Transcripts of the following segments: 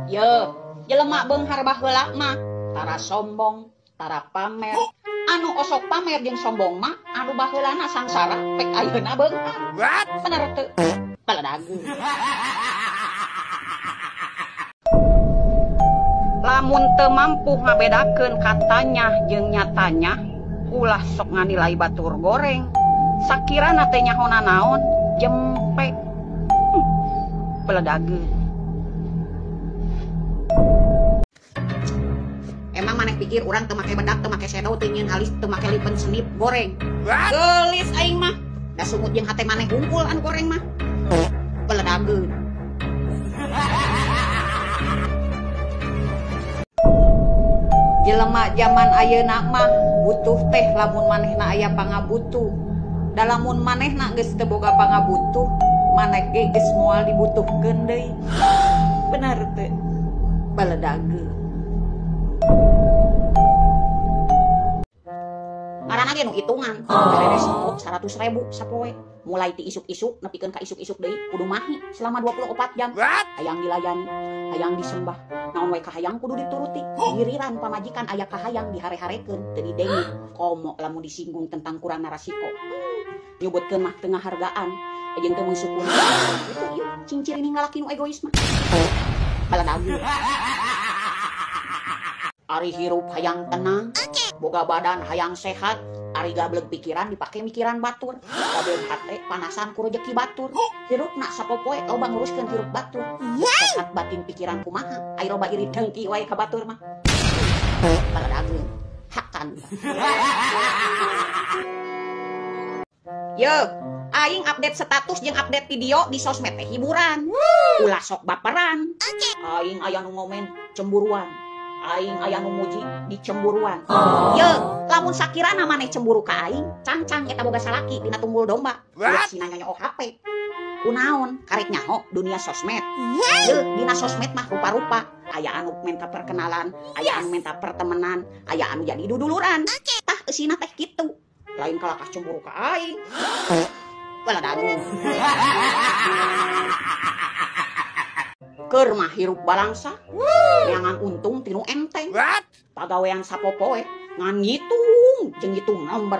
Ye, jelema beunghar baheula mah tara sombong, tara pamer. Anu osok pamer jeung sombong mah anu baheulana sangsara pek ayeuna beunghar. Bener teu? Baladageun. Lamun teu mampu ngabedakeun katanya jeung nyatanya, ulah sok nganilai batur goreng. Sakirana teh nyahona naon, jempe. Beledageun. Emang maneh pikir urang teu make bedak, teu make shadow, teu nyieun alis, teu make lipen senip goreng. Geulis aing mah. Da sungut jeung hate maneh hungkul anu goreng mah. Beledageun. Jelema jaman ayeuna mah butuh teh lamun manehna aya pangabutuh. Da lamun manehna geus teu boga pangabutuh, maneh ge geus moal dibutuhkeun deui. Bener teu? Baledageun. Ngaranna ge nu hitungan, beres 100.000 sapoe. Mulai ti isuk-isuk nepikeun ka isuk-isuk deui kudu mahi selama 24 jam. Hayang dilayani, hayang disembah. Naon we kahayang kudu dituruti. Giliran pamajikan aya kahayang dihare-harekeun teu didenge. Komo lamun disinggung tentang kurangna rasiko. Nyebutkeun mah teu ngahargaan jeung teu meusukun. Itu ieu cing-ciri ngalaki nu egois mah. Baladageun. Ari hirup hayang tenang, boga badan hayang sehat, ari gableg pikiran dipake mikiran batur, gableg hate panasan ku rejeki batur. Hirupna sapopoe loba nguruskeun hirup batur. Sehat batin pikiran kumaha, ari loba iri dengki wae ka batur mah. Baladageun, hakan. Ye, aing update status jeung update video di sosmed teh hiburan. Ulah sok baperan. Aing aya nu ngomen cemburuan. Aing aya nu muji di cemburuan. Ye, lamun sakirana maneh cemburu ka aing, cangcang eta boga salaki dina tunggul domba. Ulah sina nyonyo HP. Kunaon karek nyaho dunia sosmed. Ye, dina sosmed mah rupa-rupa. Aya anu minta perkenalan, aya anu minta pertemanan, aya anu jadi duduluran. Tah eusina teh kitu. Lain kalakah cemburu ka aing. Baladageun. Keur mah hirup balangsa, neangan untung tinu enteng. Pagawean sapopoe ngan ngitung jeung ngitung nomor.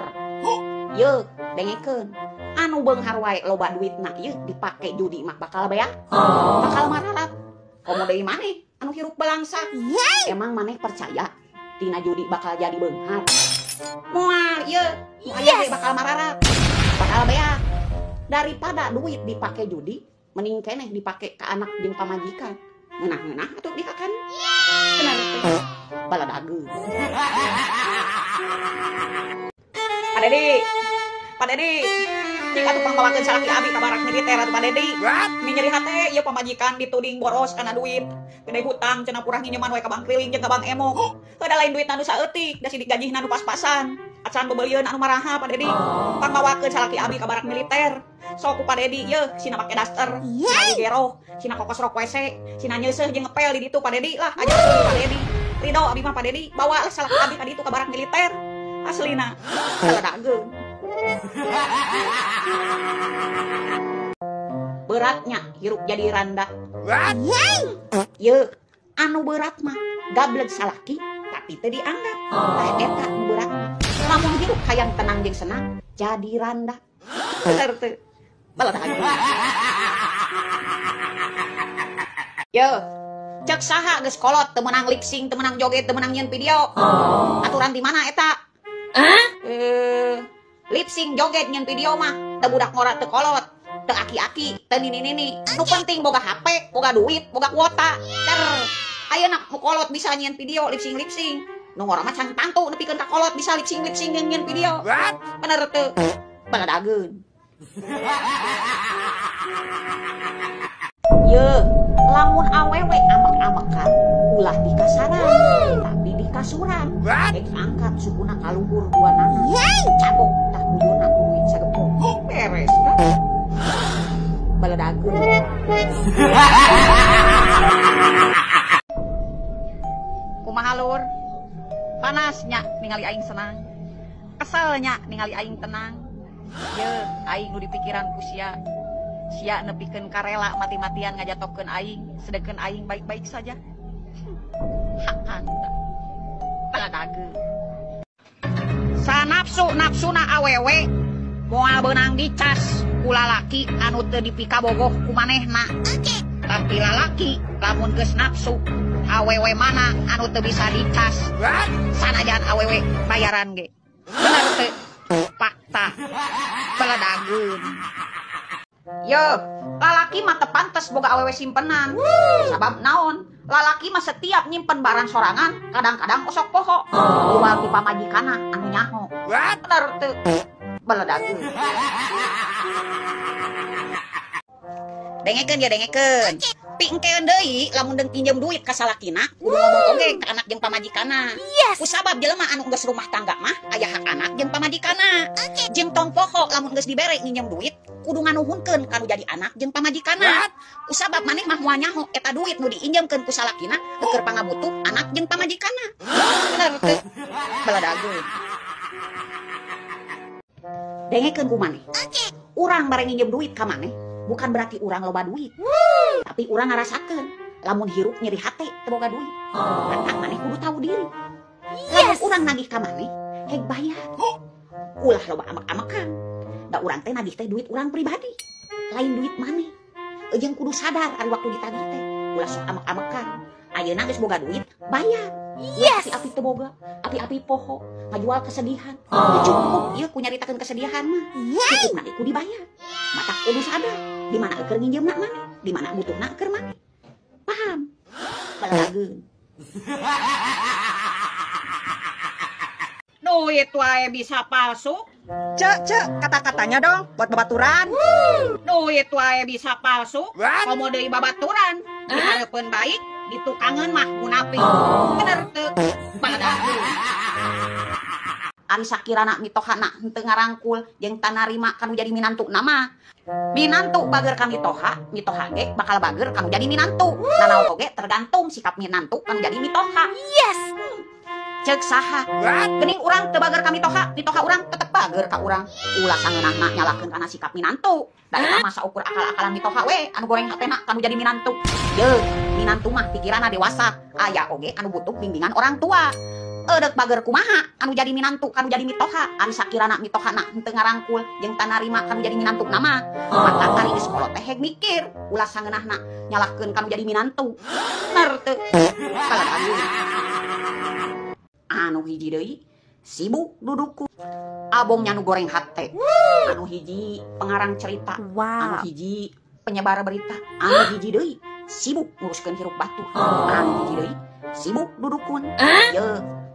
Ye, dengekeun. Anu beunghar wae loba duitna ieu dipake judi mah bakal beak. Bakal mararat. Komo deui maneh anu hirup balangsa. Emang maneh percaya tina judi bakal jadi beunghar? Moal ieu, nu aya ge bakal mararat. Bakal beak. Daripada duit dipake judi, mending keneh dipake ka anak jeung pamajikan. Ngeunah-ngeunah atuh dihakan. Bener teh. Baladageun. Pak Dedi. Pak Dedi. Cik atuh pangbawakeun salaki abi ka barak militer atuh Pak Dedi. Ini nyeri hate ieu pamajikan dituding boros kana duit. Gede hutang cenah purah nginjeman we ka bank keliling jeung ka bank emok. Heuh da lain duitna nu saeutik, da sidik gajihna nu pas-pasan. Acan bebelieun anu maraha Pak Dedi. Pangbawakeun salaki abi ka barak militer. Sok ku Pak Dedi yeuh sina make daster, sina geroh, sina kokos rok WC, sina nyeuseuh jeung ngepel di ditu Pak Dedi lah. Ajarkeun Pak Dedi. Ridho abi mah Pak Dedi, bawa lah salaki abi ka ditu ka barak militer. Aslina. Baladageun. Beratnya hirup jadi randa. Ye, anu berat mah gableg salaki tapi teu dianggap. Tah eta nu berat mah. Lamun hirup hayang tenang jeung senang jadi randa. Bener teu? Baladageun. Ye, cek saha geus kolot teu meunang lip sync, teu meunang joget, teu meunang nyieun video. Aturan di mana eta? Lip sync joget nyieun video mah teu budak ngora teu kolot, teu aki-aki, teu nini-nini. Nu penting boga HP, boga duit, boga kuota. Ter, ayeuna nu kolot bisa nyieun video lip sync lip sync. Nu ngora mah can tantu nepikeun ka kolot bisa lip sync lip sync nyieun video. Bener teu? Baladageun. Ye, lamun awewe amek-amekan ulah dikasaran, tapi dikasuran. Rek angkat sukuna kaluhur dua nana. Cabok tah bujurna ku duit sagepok. Beres kan? Baladageun. Kumaha lur? Panasnya ningali aing senang. Keselnya ningali aing tenang. Ye, aing nu dipikiran ku sia. Sia nepikeun karela mati-matian ngajatokeun aing, sedengkeun aing baik-baik saja. Hakanta. Paladageun. Sanapsu napsuna awewe moal beunang dicas ku lalaki anu teu dipikabogoh ku manehna. Tapi lalaki lamun geus nafsu awewe mana anu teu bisa dicas sanajan awewe bayaran ge. Bener teu? Fakta. Paladageun. Yo, lalaki mah teu pantes boga awewe simpenan. Sabab naon? Lalaki mah setiap nyimpen barang sorangan kadang-kadang osok poho. Luar ti pamajikana anu nyaho. Bener teu? Baladageun. Dengekeun ya dengekeun. Pingkeun deui lamun deung pinjem duit ka salakina kudu ngomong oge ka anak jeung pamajikana. Yes. Kusabab jelema anu geus rumah tangga mah aya hak anak jeung pamajikana. Jeung tong poho lamun geus dibere nginjem duit kudu nganuhunkeun ka nu jadi anak jeung pamajikana. Kusabab maneh mah moal nyaho eta duit nu diinjemkeun ku salakina keur pangabutuh anak jeung pamajikana. Bener teu? Baladageun. Dengekeun ku maneh. Urang bareng nginjem duit ka maneh bukan berarti urang loba duit. Tapi urang ngarasakeun lamun hirup nyeri hate teu boga duit. Maka maneh kudu tahu diri. Lamun urang nagih ka maneh heg bayar. Ulah loba amek-amekan. Da urang teh nagih teh duit urang pribadi, lain duit maneh. Jeung kudu sadar ari waktu ditagih teh ulah sok amek-amekan. Ayeuna geus boga duit, bayar. Yes. Api-api teu boga, api-api poho, ngajual kesedihan. Teu cukup ieu ku nyaritakeun kesedihan mah. Cukupna ku dibayar. Mata kudu sadar di mana keur nginjeumna maneh, di mana butuhna keur maneh. Paham? Baladageun. Duit wae bisa palsu. Cek, cek, kata-katanya dong buat babaturan. Duit wae bisa palsu. Komo deui babaturan. Dihareupeun baik, ditukangeun mah munafik. Bener teu? Baladageun. Ari sakirana mitohana henteu ngarangkul jeung tanarima kanu jadi minantu nama. Minantu bager ka mitoha, mitoha ge bakal bager kanu jadi minantu. Nanaon oge tergantung sikap minantu kanu jadi mitoha. Yes. Cek saha? Geuning urang teu bager ka mitoha, mitoha urang tetep bager ka urang. Ulah sangeunahna nyalahkeun kana sikap minantu. Da eta mah saukur akal-akalan mitoha we anu goreng hatena kanu jadi minantu. Deuk, minantu mah pikiranna dewasa, aya oge anu butuh bimbingan orang tua. Edek bager kumaha anu jadi minantu kanu jadi mitoha, ari sakirana mitohana henteu ngarangkul jeung tanarima kanu jadi minantu nama. Maka ari geus kolot teh heg mikir, ulah sangeunahna nyalahkeun kanu jadi minantu. Bener teu? Kaladageun. Anu hiji deui sibuk duduku. Abongnya nu goreng hate. Anu hiji pengarang cerita. Anu hiji penyebar berita. Anu hiji deui sibuk nguruskeun hirup batur. Anu hiji deui sibuk dudukun. Ye,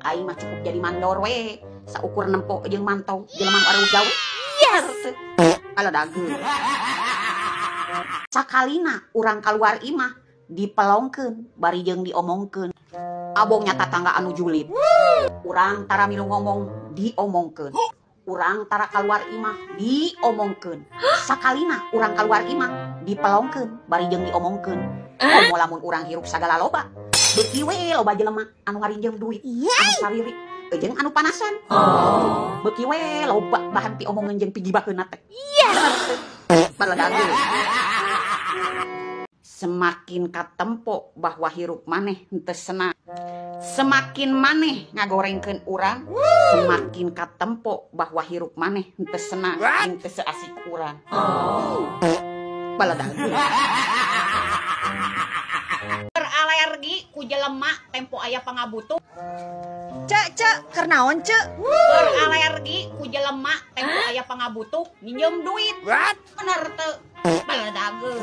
aing mah cukup jadi mandor we. Saukur nempo jeung mantau jelema nu areuh gawe. Yes. Aladageun. Sakalina urang kaluar imah dipelongkeun bari jeung diomongkeun. Abongnya tatangga anu julid. Urang tara milu ngomong diomongkeun. Urang tara kaluar imah diomongkeun. Sakalina urang kaluar imah dipelongkeun bari jeung diomongkeun. Komo lamun urang hirup sagala loba. Beuki we loba jelema anu ngarinjem duit, anu salirik, jeung anu panasan. Beuki we loba bahan piomongeun jeung pigibaheunna teh. Yes. Baladageun. Semakin katempo bahwa hirup maneh henteu senang. Semakin maneh ngagorengkeun urang, semakin katempo bahwa hirup maneh henteu senang, henteu seasik urang. Baladageun. Beralergi ku jelema tempo aya pangabutuh. Cek, cek, keur naon cek? Beralergi ku jelema tempo aya pangabutuh minjem duit. Bener teu? Baladageun.